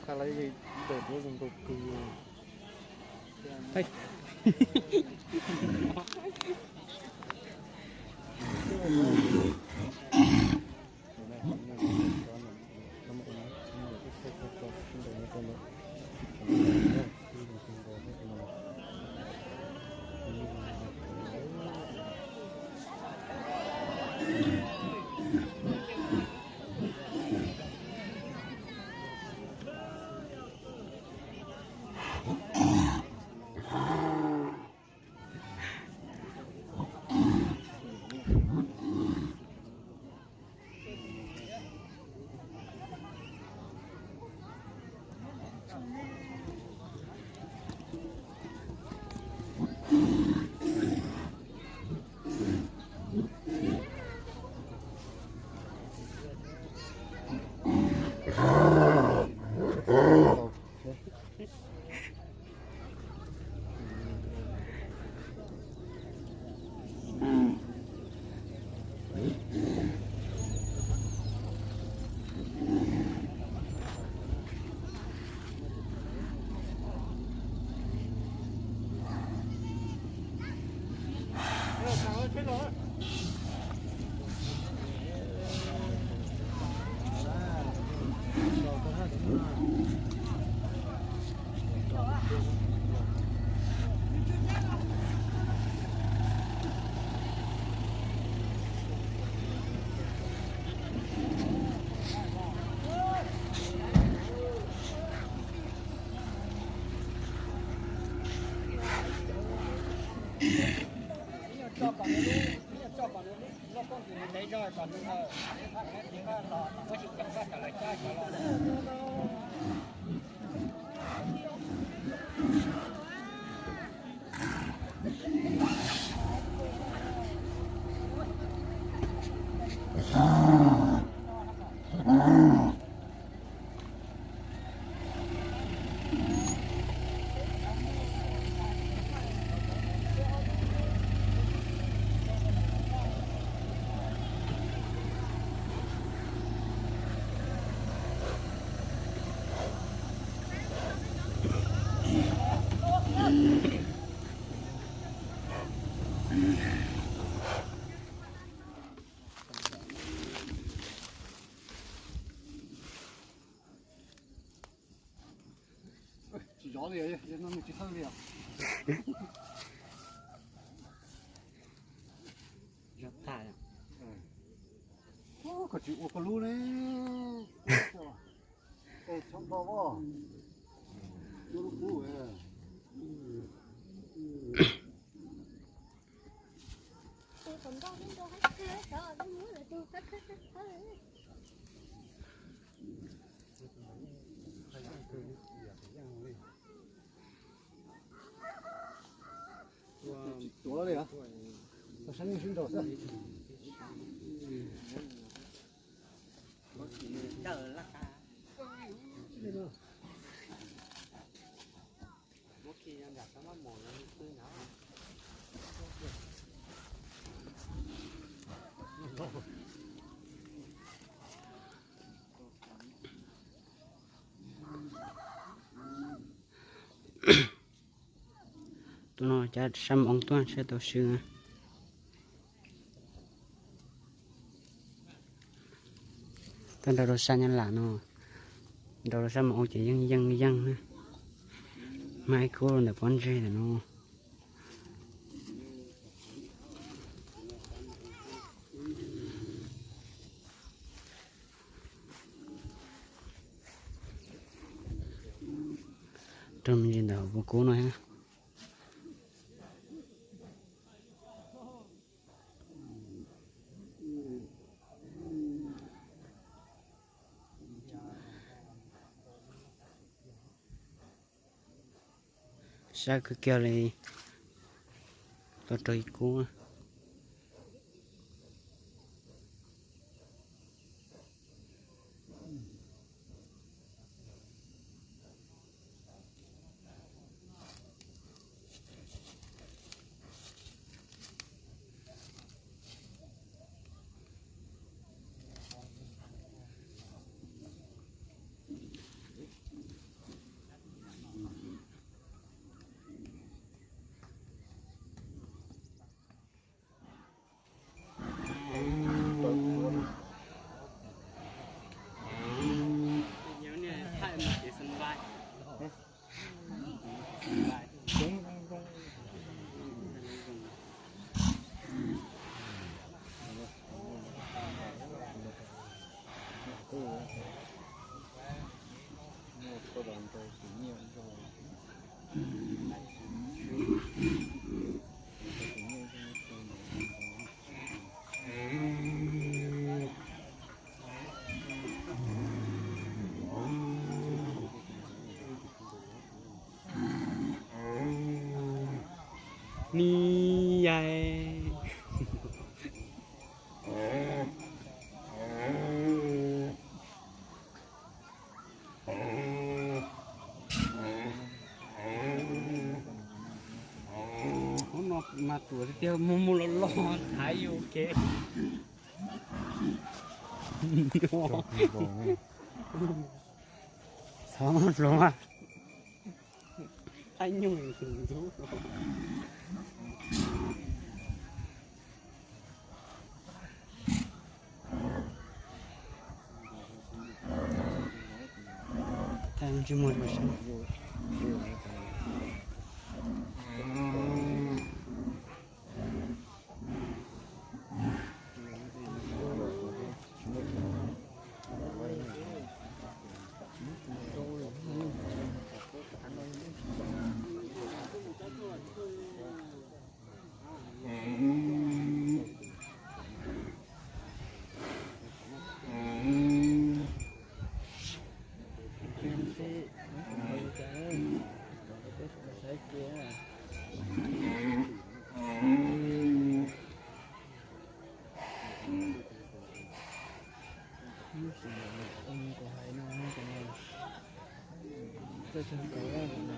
Tha lawv ntawm duab zoo nkauj kawg. Tsis zov li, no nws tsis hawj li os. Koj tsis ua koj lub ne. Txhob nto os. Lub lub kub. Tuav li, sab sib nraus xwb. Tus no cas sab moos tuaj sab tau swb na. Tuaj nrau rau sab Nyab Laj no, nrau rau sab Moos Ua ces yeej yeej yeej na. Hmab ib kub ntawm pob ntseg ntawm no. Raug me ntsis ntawm hauv pob kub no thiab. Sab kawg kiag li, tau raug ib kub. Yai. Hnub no mas tuaj tiag tiag, mus mus los los thaiv yus kev. Txhob hloov mas. Qab nyuj ntxub. Tsis muaj lus saib. Lub sij hawm no kuv hais no, kuv no txawj txog kauv lawm no.